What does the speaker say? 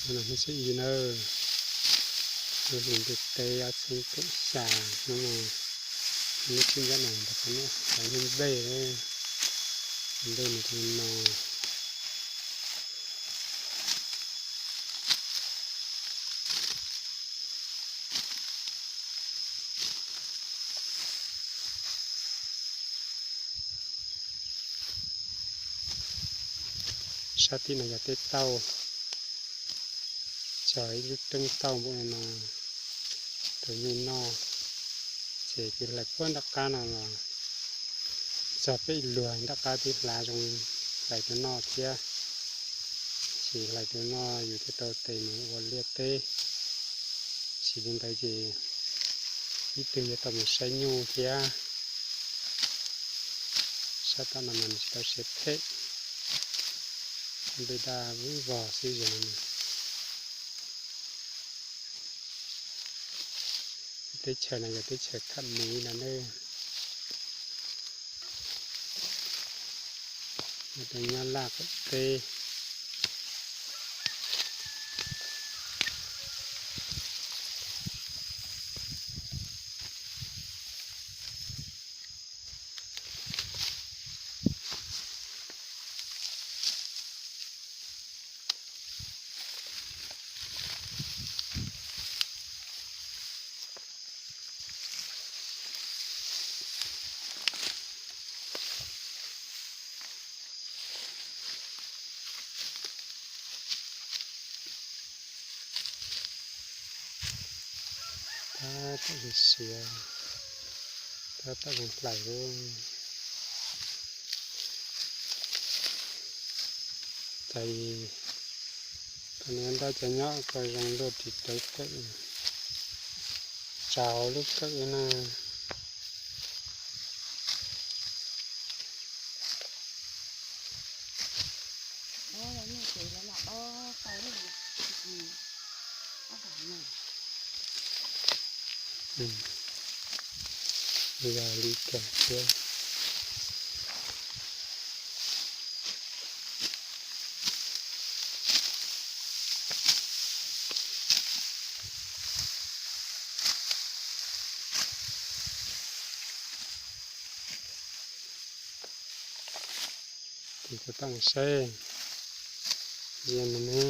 Hnub no hnub xiab ib nawb, hnub hlis ntuj teb ob txhiab kaum xya, hnub no neb tsis nyob no ntawm qhov niam hlais hnub nplej, nplej nws li no. Sab tim no yog tej tauj, txog ib lub rooj tauj npaum no rau nyuj noj, ces kuv hlais puag nram qab no los txog pem luag nram qab twb hlav zoo hlais rau noj thiab. Ces hlais rau noj yus thiaj tau tes mus ua liaj teb. Tsis li ntawd ces ib tug yuav tau mus saib nyuj thiab. Sab tom no mas nws tsis tau siav phem, nplej daj vog xwb. Zaum no teb chaws no yog teb chaws Kham Miv no nawb, nyob Nyab Laj qaum teb. Tab tom zoo siav, tab tom zoo hlais lawm. Cas tau niam ntab cov nyob ko zoo luaj ris rawv kawm, tsau lub kawm na. Yog li kawg thiab. Tes tau tam saib, ziag no ne.